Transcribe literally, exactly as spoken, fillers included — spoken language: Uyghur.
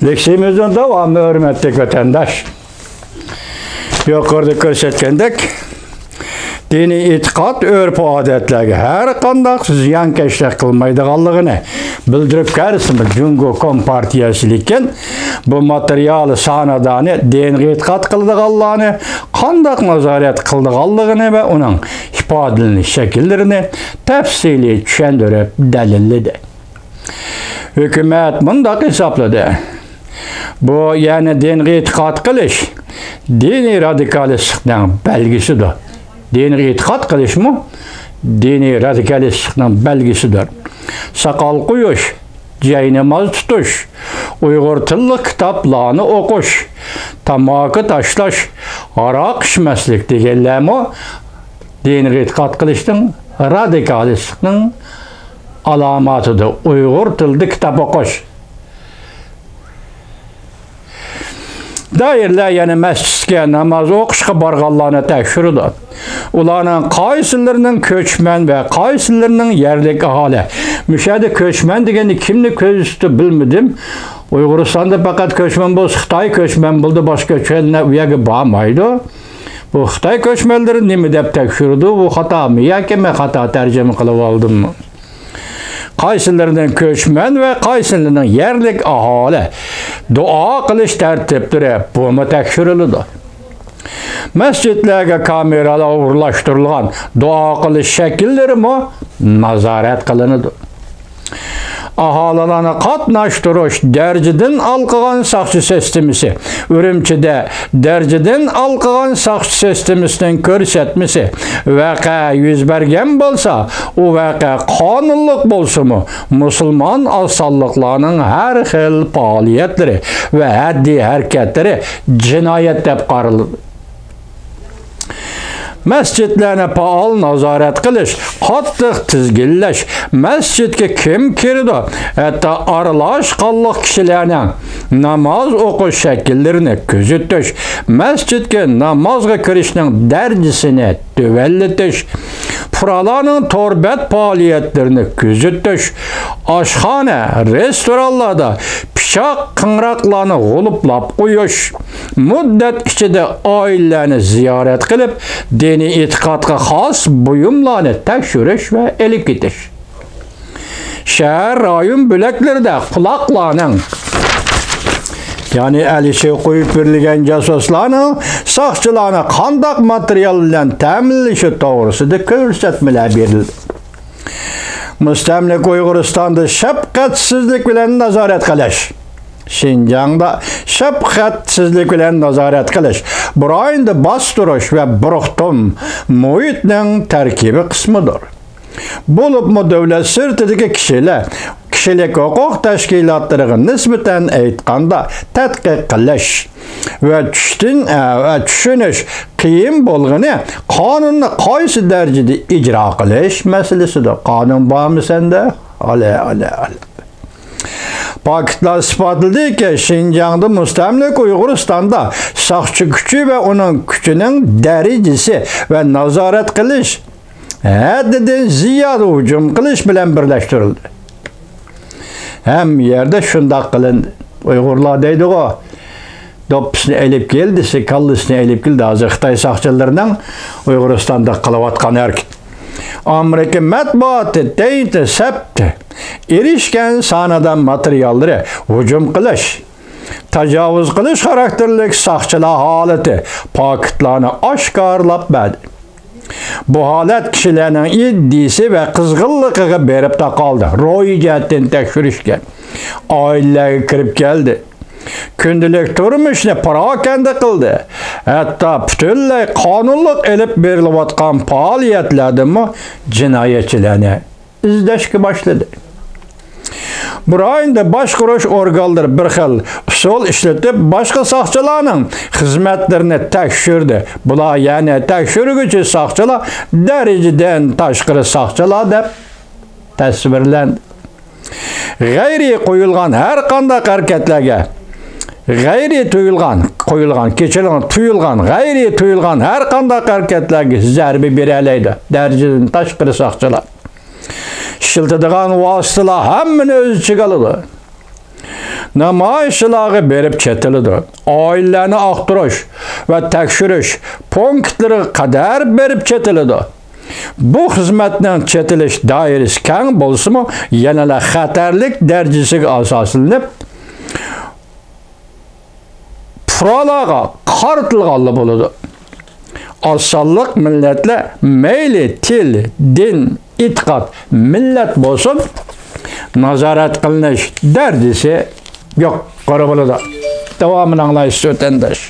لېكسىيىمىزنىڭ داۋامى، ھۆرمەتلىك ۋەتەنداش. يۇقىرىدا كۆرسەتكەندەك، دىنىي ئېتىقاد، ئۆرپ-ئادەتلەرگە ھەر قانداق زىيانكەشلىك قىلمايدىغانلىقىنى بىلدۈرۈپ كەلسىمۇ، جۇڭگو كومپارتىيەسى لېكىن بۇ ماتېرىيال سانادانى دىنغا ئېتىقاد قىلىدىغانلارنى قانداق نازارەت قىلىدىغانلىقىنى ۋە ئۇنىڭ ئىپادىلىنىش شەكىللىرىنى تەپسىلىي چۈشەندۈرۈپ دەلىللىدى. ھۆكۈمەت مۇنداق ھېسابلىدى: بۇ، يەنى دىنغا ئېتىقاد قىلىش، دىنىي رادىكالىستلىقنىڭ بەلگىسىدۇر. دىنغا ئېتىقاد قىلىشمۇ دىنىي رادىكالىستلىقنىڭ بەلگىسىدۇر. ساقال قويۇش، جايناماز تۇتۇش، ئۇيغۇر تىللىق كىتابلارنى ئوقۇش، تاماكا تاشلاش، ھاراق ئىچمەسلىك دېگەنلەرمۇ دىنغا ئېتىقاد قىلىشنىڭ، رادىكالىستلىقنىڭ ئالاماتىدۇر. ئۇيغۇر تىلىدا كىتاب ئوقۇش. دائىرىلەر يەنە مەسچىتكە ناماز ئوقۇشقا بارغانلارنى تەكشۈرىدۇ. ئۇلارنىڭ قايسىلىرىنىڭ كۆچمەن ۋە قايسىلىرىنىڭ يەرلىك ئاھالە. مۇشۇ يەردە كۆچمەن دېگەننى كىمنى كۆرسىتىپ بىلمىدىم. ئۇيغۇرىستاندا پەقەت كۆچمەن بولسا خىتاي كۆچمەن بولىدۇ، باشقا كۆچمەنلەر ئۇ يەرگە بارمايدۇ. بۇ خىتاي كۆچمەنلىرى نېمە دەپ تەكشۈرىدۇ؟ بۇ خاتامۇ ياكى مەن خاتا تەرجىمە قىلىپ ئالدىممۇ؟ قايسىلىرىنىڭ كۆچمەن ۋە قايسىلىرىنىڭ يەرلىك ئاھالە، دۇئا قىلىش تەرتىپلىرى بۇمۇ تەكشۈرۈلىدۇ. مەسچىتلەرگە كامېرالار ئورۇنلاشتۇرۇلغان، دۇئا قىلىش شەكىللىرىمۇ نازارەت قىلىنىدۇ. ئاھالىلارنى قاتناشتۇرۇش دەرىجىدىن ھالقىغان ساقچى سىستېمىسى، ئۈرۈمچىدە دەرىجىدىن ھالقىغان ساقچى سىستېمىسىنىڭ كۆرسەتمىسى، ۋەقە يۈز بەرگەن بولسا، ئۇ ۋەقە قانۇنلۇق بولسىمۇ، مۇسۇلمان ئاز سانلىقلارنىڭ ھەر خىل پائالىيەتلىرى ۋە ھەددىي ھەرىكەتلىرى جىنايەت دەپ قارىلىدۇ. مەسچىتلەرنى پائال نازارەت قىلىش، قاتتىق تىزگىنلەش، مەسچىتكە كىم كىرىدۇ، ھەتتا ئارىلاشقانلىق كىشىلەرنىڭ ناماز ئوقۇش شەكىللىرىنى كۆزىتىش، مەسچىتكە نامازغا كىرىشنىڭ دەرىجىسىنى تۆۋەنلىتىش، پۇقرالارنىڭ تور بەت پائالىيەتلىرىنى كۆزىتىش، ئاشخانا، رېستورانلاردا پىچاق قىڭراقلارنى غۇلۇپلاپ قويۇش، مۇددەت ئىچىدە ئائىلىلەرنى زىيارەت قىلىپ، دىنىي ئېتىقادقا خاس بۇيۇملارنى تەكشۈرۈش ۋە ئېلىپ كېتىش. شەھەر، رايون بۆلەكلىرىدە قۇلاقلارنىڭ، يەنى ئەلىشى قويۇپ بېرىلگەن جاسۇسلارنىڭ ساقچىلارنى قانداق ماتېرىيال بىلەن تەمىنلىشى توغرىسىدا كۆرسەتمىلەر بېرىلدى. مۇستەملىكە ئۇيغۇرىستاندا شەپقەتسىزلىك بىلەن نازارەت قىلىش. شىنجاڭدا شەپقەتسىزلىك بىلەن نازارەت قىلىش، بۇ رايوندا باستۇرۇش ۋە بۇرۇقتۇم مۇھىتنىڭ تەركىبىي قىسمىدۇر. بولۇپمۇ دۆلەت سىرتىدىكى كىشىلەر، كىشىلىك ھوقۇق تەشكىلاتلىرىغا نىسبەتەن ئېيتقاندا، تەتقىق قىلىش ۋە چۈشتىن، ۋە چۈشىنىش قىيىن بولغىنى قانۇننى قايسى دەرىجىدە ئىجرا قىلىش مەسىلىسىدۇر. قانۇن بارمۇ سەندە؟ ئالە، ئالە، ئالە. پاكىتلار ئىسپاتلىدىكى، شىنجاڭدا مۇستەملىكە ئۇيغۇرىستاندا ساقچى كۈچى ۋە ئۇنىڭ كۈچىنىڭ دەرىجىسى ۋە نازارەت قىلىش ھەددىدىن زىيادە ھۇجۇم قىلىش بىلەن بىرلەشتۈرۈلدى. ھەممە يەردە شۇنداق قىلىندى. ئۇيغۇرلار دەيدىغۇ، دوپپىسىنى ئېلىپ كېلىپ دېسە، كاللىسىنى ئېلىپ كېلىپ، ھازىر خىتاي ساقچىلىرىنىڭ ئۇيغۇرىستاندا قىلىۋاتقان ھەرىكىتى. ئامېرىكا مەتبۇئاتى دە ئىنتېرسېپت ئېرىشكەن سانادان ماتېرىياللىرى ھۇجۇم قىلىش، تاجاۋۇز قىلىش خاراكتېرلىك ساقچىلار ھالىتى پاكىتلارنى ئاشكارىلاپ بەردى. بۇ ھالەت كىشىلەرنىڭ ئىدىيىسى ۋە قىزغىنلىقىغا بېرىپ تاقالدى. روھىي جەھەتتىن تەكشۈرۈشكە، ئائىلىلەرگە كىرىپ كەلدى. كۈندىلىك تۇرمۇشنى پاراكەندە قىلدى. ھەتتا پۈتۈنلەي قانۇنلۇق ئېلىپ بېرىلىۋاتقان پائالىيەتلەردىمۇ جىنايەتچىلەرنى ئىزدەشكە باشلىدى. بۇ رايوندا باشقۇرۇش ئورگانلىرى بىر خىل ئۇسۇل ئىشلىتىپ، باشقا ساقچىلارنىڭ خىزمەتلىرىنى تەكشۈردى. بۇلار، يەنى تەكشۈرگۈچى ساقچىلار، دەرىجىدىن تاشقىرى ساقچىلار دەپ تەسۋىرلەندى. غەيرىي قويۇلغان ھەر قانداق ھەرىكەتلەرگە، غەيرىي تۇيۇلغان، قويۇلغان، كەچۈرۈڭ، تۇيۇلغان، غەيرىي تۇيۇلغان ھەر قانداق ھەرىكەتلەرگە زەربە بېرەلەيدۇ دەرىجىدىن تاشقىرى ساقچىلار. ئىشلىتىدىغان ۋاسىتىلەر ھەممىنى ئۆز ئىچىگە ئالىدۇ. نامايىشچىلارغا بېرىپ چېتىلىدۇ. ئائىلىلەرنى ئاختۇرۇش ۋە تەكشۈرۈش پونكىتلىرىغا قەدەر بېرىپ چېتىلىدۇ. بۇ خىزمەتنىڭ چېتىلىش دائىرىسى كەڭ بولسىمۇ، يەنىلا خەتەرلىك دەرىجىسىگە ئاساسلىنىپ، پۇقرالارغا قارىتىلغانلا بولىدۇ. ئاز سانلىق مىللەتلەر مەيلى تىل، دىن، ئېتىقاد، مىللەت بولسۇن، نازارەت قىلىنىش دەرىجىسى يۇقىرى بولىدۇ. داۋامىنى ئاڭلايسىز، ۋەتەنداش.